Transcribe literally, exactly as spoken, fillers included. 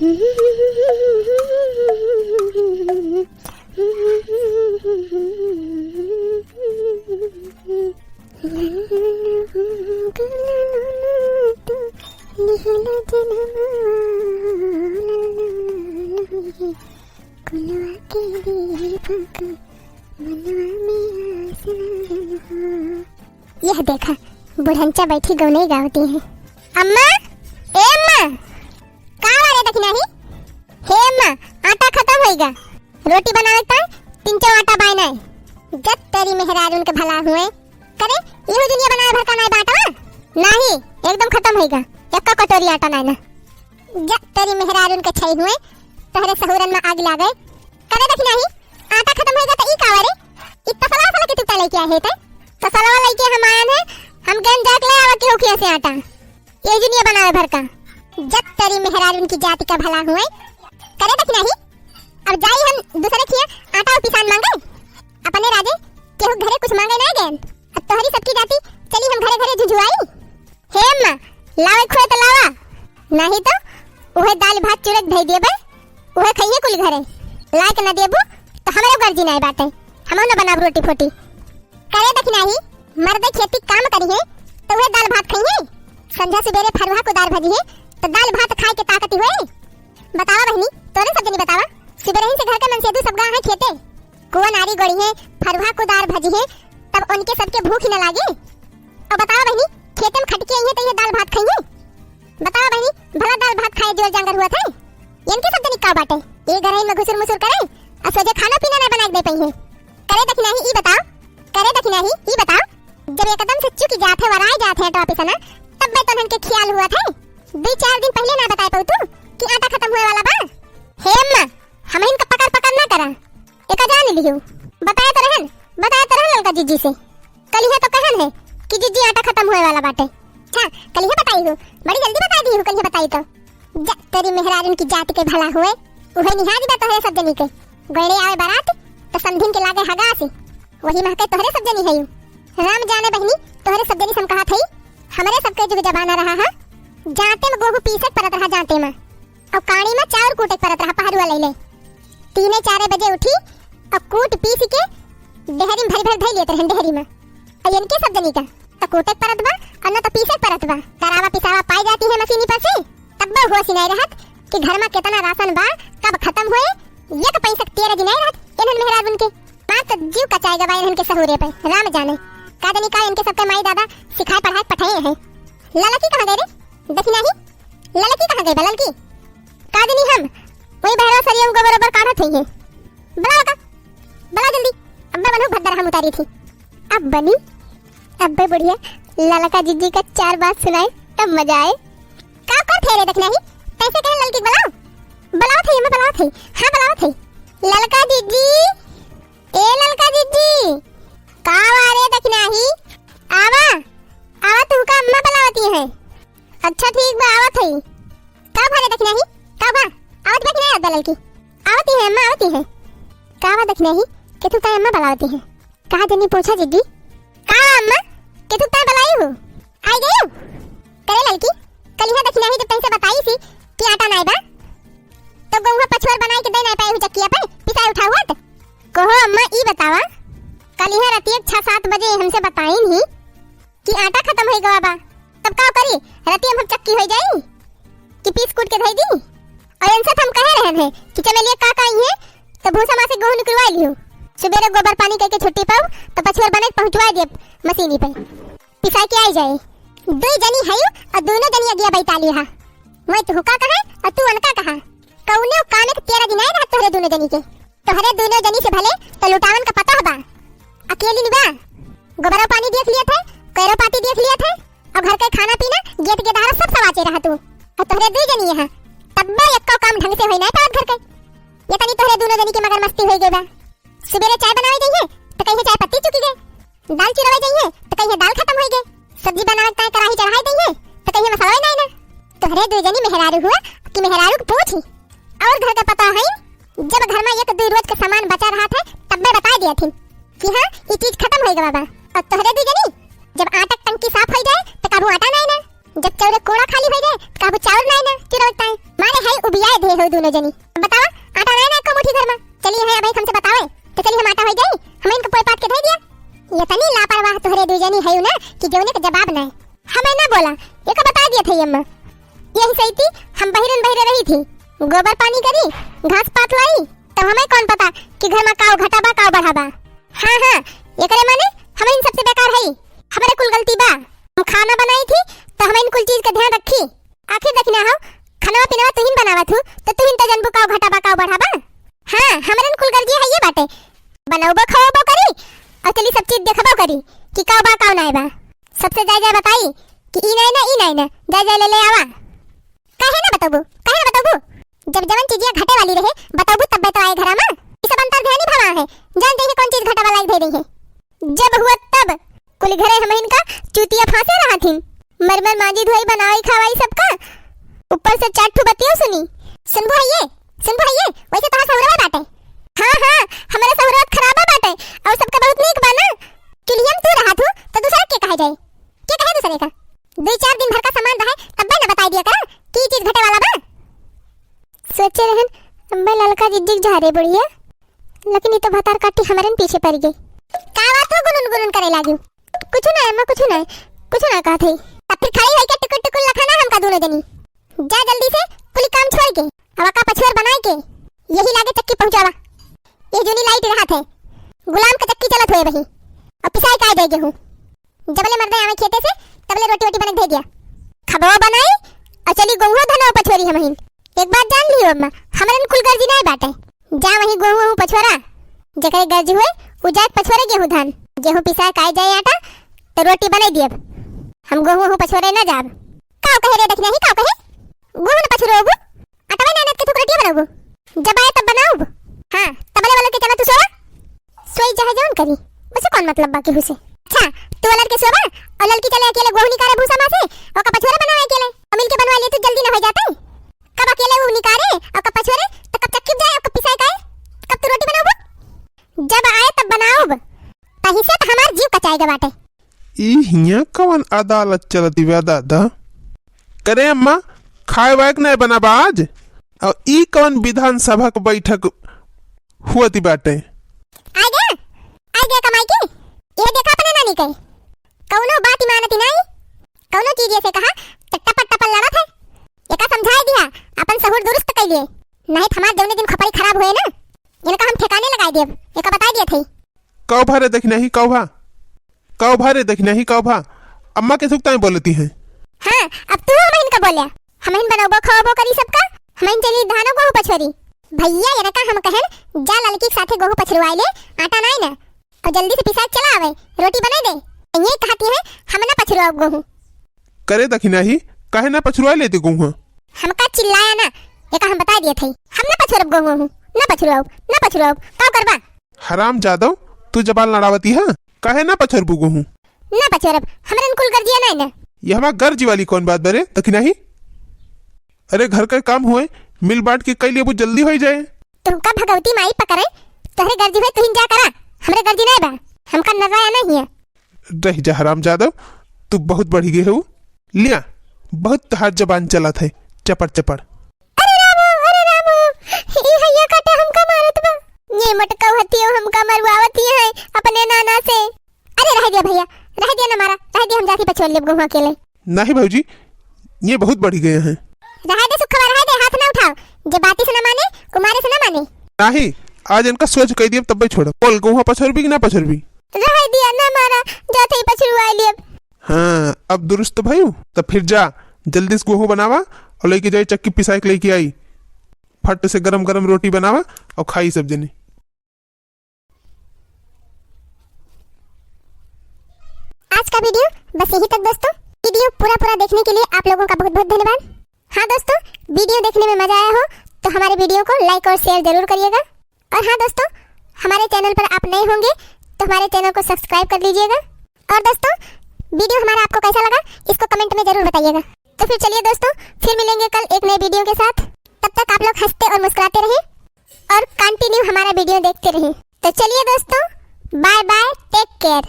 यह देखा, बुढ़ंचा बैठी गौनई गावती है। अम्मा, ए अम्मा, का बारे दखिनाही? हे अम्मा, आटा खतम होइगा, रोटी बनावे त तीन चौ आटा बाय नाय। जब तेरी मेहरारून के भला हुए। करे, इहो दुनिया बनावे भर का नाय बाटवा? नाही, एकदम खतम होइगा, एक्का कटोरी आटा नाय ना। जब तेरी मेहरारून के छई हुए, तहरे सहुरन में आग लागे। करे दखिनाही, आटा खतम होइगा त ई का बारे? ई तसला वसला के तुता लेके आए है ते? तसलवा लेके हम आयन है, हम गन जाके ले आवा के होखिया से आटा। ये जुनिया बनावे भर का। जब तेरी मेहरारून की जाति का भला हुए। करे दखिनाही, अब जाई हम दूसरे खिया आटा और पिसान मांगे। अपने राजे केहू घरे कुछ मांगे ना गए। अब तोहरी सबकी जाति चली हम घरे घरे झुझुआई। हे अम्मा, लावे खोए तो लावा, नाही तो उहे दाल भात चुरक धई देबे, उहे खइहे कुल घरे। लायक न देबू तो हमरे गर्जी नाय बाटे, हमहू न बनाब रोटी फोटी। करे दखिनाही, मर्दे खेती काम करिहे, त उहे दाल भात खइहे। संझा सुबेरे फरुहा कुदार भजिहे, त दाल भात खाए के ताकत होए। बतावा बहिनी, तोरे सब जनी बतावा, सुबेरहिन से घर के मनसेधू सब गा है खेते। कुआ नारी गोड़िहे, फरुहा कुदार भजिहे, तब उनके सबके भूख ही न लागे। और बतावा बहिनी, खेते में खट के अइहे त ये दाल भात खइहे? बतावा बहिनी, भला दाल भात खाए जोर जांगर हुआ था? इनके सब जनी का बाटे? ये घरइन में घुसुर मुसुर करे, और सोझे खाना पीना ना बना के दे पइहे। करे दखिनाही, ई बताओ, करे दखिनाही, ई बताओ, जब एकदम से चुक जात है, वराय जात है आटा पिसना, तब मैं तोहन के ख्याल हुआ था। दो चार दिन पहले ना बताए पाऊ तू कि आटा खतम हुए वाला बा? हे अम्मा, हमहिन का पकड़ पकड़ ना करा, एका जान लिहू। बताए तो रहन, बताए तो रहन ललका जिज्जी से। कलिहा तो कहन है कि जिज्जी आटा खतम हुए वाला बाटे। अच्छा, कलिहा बताई हो, बड़ी जल्दी बताई दी हो, कलिहा बताई तो। जा, तेरी मेहरारून की जाति के भला हुए, उहे निहाज बा तोहरे सब जनी के। गैड़े आवे बारात, तो समधिन के लागे हगासी, वही महके तोहरे सब जनी है। राम जाने बहिनी, तोहरे सब जनी से हम कहत हई, हमरे सबके जुग जमाना रहा है, जांते में गोहूं पीसे के परत रहा, जांते में। और काड़ी में चाउर कूटे के परत रहा, पहरुआ लैले। तीने चारे बजे उठी और कूट पीस के डेहरी में भरी भरी धई लेत रहन, डेहरी में। और इनके सब जनी का तो कूटे के परत बा और न तो पीसे के परत बा। दरावा पिसावा पाई जाती है मशीनी पर से, तब वो होश ही नहीं रहत कि घर में कितना राशन बा, कब खतम होए। एक पैसा के तेरज नहीं रहत इन्हन मेहरारून के। मार तो जीव कचाए गवा इन्हन के सहूरे पे, राम जाने। का जनी का इनके सबके माई दादा सिखाए पढ़ाए पठाए हैं। ललकी कहाँ गए रे? दखिनाही, ललकी कहाँ गए बा ललकी? का जनी हम वही बहरा सरिया में गोबर ओबर काढ़त हुई हैं। बुलाओ का, बुलाओ जल्दी। अब्बे बनू भद्दर हम उतारी थी। अब बनी, अब्बे बुढ़िया ललका जिज्जी का चार बात सुनाए, तब मजा आए। का कर थे रे दखिनाही? कैसे कहे ललकी बुलाओ? बुलाओ थे, मैं बुलाओ थे। हाँ, बुलाओ थे। ललका जिज्जी, ए ललका जिज्जी, का वा रे दखिनाही? आवा, आवा, तुहका अम्मा बुलावती है। अच्छा ठीक बा, आवत है। का भा रे दखिनाही? का भा? आवत बा कि नहीं आवत बा ललकी? आवती है अम्मा, आवती है। का भा दखिनाही? केथू ताई अम्मा बुलावती है। कहा जनी पूछा जिज्जी? का अम्मा? केथू ताई बुलाई हो? आई गई हो? करे ललकी, कलिहा दखिनाही जब तैसे बताई सी कि आटा नाय बा, तो गहुआ पछुअर बनाई के दे नाय पाई हो चक्किया पे, पिसाई उठावत। कहो अम्मा, ई बतावा, कलिहा रतिया छह सात बजे हमसे बताई नहीं कि आटा खतम हो गवा बा, तब का करी? रतिया में हम चक्की हो जाई कि पीस कूट के धई दी? और इनसे तो हम कहे रहन है कि चमेलिया का का आई है, तो भूसा मा से गेहूं निकलवा लियो, सुबेरे गोबर पानी करके छुट्टी पाऊ, तो पछुअर बने पहुंचवा दिए मशीनी पे, पिसाई के आई जाए। दुई जनी है और दोनों जनी अगिया बैताली हा। मैं तू का कहा और तू अनका कहा, कौने कामे के तेरा दिन आए रहा तोहरे दोनों जनी के। तोहरे दोनों जनी से भले तो लुटावन का पता बा, अकेली निबा, गोबरो पानी देख लिया थे, कैरो पाती देख लिया थे, और घर के खाना पीना, गेट के दहारा सब सवाचे रहा तू। और तोहरे दुई जनी यहाँ, तब्बे एक्को काम ढंग से होई ना पावत घर के। ये तनी तोहरे दोनों जनी के मगर मस्ती होई गई बा। सुबेरे चाय बनावे जाइए, तो कहिए चाय पत्ती चुकी गए। दाल चुरावे जाइए, तो कहिए दाल खतम होई गए। सब्जी बनावे ताई कराही चढ़ाई जाइए, तो कहिए मसाला ही नहीं ना। तोहरे दुई जनी मेहरारू हुआ कि मेहरारू के पूछी। और घर के पता है, जब घर में एक दुई रोज के सामान बचा रहा था, तब मैं बता दिया थी कि हाँ, ये चीज खतम होई गवा बा। और तोहरे दुई जनी, जब आटा के टंकी साफ होई जाए, तो काबू आटा नहीं ना। जब चौरे कोड़ा खाली होइ गए, त कहबू चाउर नाई ना, चुरौत ताई। मारे है उबियाए धे हो दुनो जनी। अब बतावा, आटा नाई ना एको मुट्ठी घर मा। चली है, अब हमसे बतावे, त चली हम आटा होइ जाई, हम इनका पोए पात के धइ दिया। ये तनी लापरवाह तोहरे दुइ जनी है ना कि जौने के जवाब नाई। हमें ना बोला, एका बताइ दिया थई अम्मा। यही सही थी, हम बहिरन बहिरे रही थी, गोबर पानी करी, घास पात लाई, तब हमें कौन पता कि घर मा काउ घटा बा, काउ बढ़ा बा। हाँ, हाँ, एकरे माने हम इन सबसे बेकार हई, हमरे कुल गलती बा। हम खाना बनाई थी, त हम इन कुल चीज के ध्यान रखी। आखिर देखी ना हो, खाना पीना तुहिन बनावत हू, त तुहिन त जनबू काउ घटा बा, काउ बढ़ा बा। हाँ, हमरन कुल गर्जिया हइये बाटे, बनौबो खवौबो करी, और चली सब चीज देखबो करी कि काउ बा, काउ नाई बा। सबसे जाए जाए बताई कि ई नाई ना, ई नाई ना, जाए जाए ले ले आवा। काहे ना बतौबू, काहे ना बतौबू? जब जवन चीजिया घटे वाली रहे, बतौबू तब्बे तो आए घरा मा। ई सब अंतर ध्यानी भवा है, जान जइहे कौन चीज घटा वाला धइ दइहे। जब हुआ तब कुल घरे हमहिन का चूतिया फांसे रहत हिन। मर मर मांजी धोई बनाई खवाई सबका। ऊपर से चार ठो बतियो सुनी। सुनबू हइये, सुनबू हइये, वैसे तोहार सहुरवा बाटे। हाँ, हाँ, हमरे सहुरवा खराबा बाटे, और सबका बहुत नीक बा ना। चुल्हिया में तू रहत हू, तो दूसरा के कहे जाए? के कहे दूसरे का? दुई चार दिन भर का सामान रहे, तब्बे न बताई दिया करा कि ई चीज घटे वाला बा। सोचे रहन, अम्मा ललका जिज्जिक झारे बुढ़िया, लेकिन ई तो भतार काटी हमरन पीछे पड़ गई। का बात हो गुनुन गुनुन करे लागी? कुछ ना अम्मा, कुछ ना, कुछ ना कहत हई। तब फिर खड़ी होई के टुकुर टुकुर लखाना हमका दोनों जनी। जा जल्दी से कुली काम छोड़ के, अब का पछोर बनाए के, यही लागे चक्की पहुंचावा। ये जूनी लाइट रहत है, गुलाम का चक्की चलत होए वही, अब पिसाई काय जाए गेहूं। जबले मर्दे आवे खेते से, तबले रोटी वोटी बना के दे दिया। खबवा बनाई, और चली गोहुआ धनवा पछोरी हमहिन। एक बात जान लियो अम्मा, हमरन कुल गर्जी नाय बाटे। जा वही गोहूं वहूं पछोरा, जेकरे गर्ज होए, उ जाए पछोरे गेहूं धान। गेहूं पिसा काए जाए आटा, तो रोटी बनाई दियब। हम गोहूं वहूं पछोरे ना जाब। काव कहे रे दखिनाही, काव कहे? गोहूं न पछोरबू, आटवा नानत के थुक रोटिया बनाबू। जब आए तब बनाउब। हाँ, तबले वाला के चला तू सोवा। सोई चाहे जौन करी, उसे कौन मतलब बा केहू से? अच्छा, तू अलर के सोवा, और ललकी चले अकेले गोहूं निकारे भूसा मा से, ओका पछोरे बनावे अकेले, और मिलके बनवा ले तू जल्दी ना हो जाते। कब अकेले उ निकारे, और कब पछोरे, तो कब चक्की जाए, और कब पिसाए काए, कब तू रोटी बनाउब? जब आए तब बनाउब। तही से तो हमार जीव कचाए गए बाटे। ई हियां कवन अदालत चलती बा दादा? करे अम्मा, खाए वाए के नाय बना बा आज? और ई कवन विधानसभा के बैठक हुअती बाटे? आ गया, आ गया कमाई की। ये देखा अपने नानी के, कौनो बात मानती नाई, कौनो चीज ऐसे कहा तो टपर टपर लड़त है। एका समझाए दिया, अपन सहूर दुरुस्त कर लिए, नहीं तो हमार जौने दिन खोपड़ी खराब हुए ना, इनका हम ठिकाने लगाए देब। एका बताए दिया थे। कौ भा रे दखिनाही, कौ भा? कौ भा रे दखिनाही, कौ भा? अम्मा के सुखता में बोलती हैं। हाँ, अब तू हमहिन का बोल्या। हमहिन बनौबो खवाबो करी सबका, हमहिन चली धानो गोहूं पछोरी। भैया, इनका हम कहन, जा ललकी के साथे गोहूं पछरुआई ले, आटा नाई ना। और जल्दी से पिसा चला आवे, रोटी बनाई दे। ये कहती है, हम ना पछरुआब गोहूं। करे दखिनाही, काहे ना पछरुआ लेती गोहूं? हमका चिल्लाया ना, एका हम बताए दिए थे, हम ना पछरुआब गोहूं, ना पछरुआब, ना पछरुआब, का करबा? हराम जादव, तू जबान लड़ावती है, काहे ना पछरबू गोहूं? ना पछरब, हमरन कुल गर्जिया नाई ना। ये हमार गर्जी वाली कौन बात बरे, दखिनाही? अरे घर का काम होए, मिल बांट के कई लेबू जल्दी होई जाए। तुमका भगवती माई पकड़े, तोहरे गर्जी होए तुहिन जा करा, हमरे गर्जी नाई बा, हमका नजर आया नहीं है। रह जा हराम जादव, तू बहुत बढ़ी गए हो। लिया, बहुत तोहार जबान चलत है, चपड़ चपड़। अरे रामू, अरे रामू, ई हइया काटा हमका मारत बा। ये मटकौ हथियो हमका मरवावती है अपने नाना से। अरे रह दिया भैया, रह दिया ना मारा, रह दिया, हम जाती पछोर लेब गोहूं अकेले। नाही भौजी, ये बहुत बढ़ी गए हैं। रह दे सुखवा, रह दे, हाथ ना उठाओ। जे बाती से ना माने, उ मारे से ना माने। नाही, आज इनका सोच कह दिए तब छोड़। बोल गोहूं पछोरबी कि ना पछोरबी? रह दिया ना मारा, जाते ही पछुरवा लेब। हाँ, अब दुरुस्त भयू, तब फिर जा, जल्दी से गोहूं बनावा और लेके जाई चक्की पिसाई के लेके आई। फट से गरम गरम रोटी बनावा और खाई सब जने। आज का वीडियो बस यहीं तक दोस्तों। वीडियो पूरा पूरा देखने के लिए आप लोगों का बहुत बहुत धन्यवाद। हाँ दोस्तों, वीडियो देखने में मजा आया हो तो हमारे वीडियो को like और share जरूर करिएगा। और हाँ दोस्तों, हमारे channel पर आप नए होंगे तो हमारे channel को subscribe कर लीजिएगा। और दोस्तों, वीडियो हमारा आपको कैसा लगा, इसको comment में जरूर बताइएगा। तो फिर चलिए दोस्तों, फिर मिलेंगे कल एक नए वीडियो के साथ। तब तक आप लोग हंसते और मुस्कुराते रहें और continue हमारा वीडियो देखते रहें। तो चलिए दोस्तों, bye bye, take care।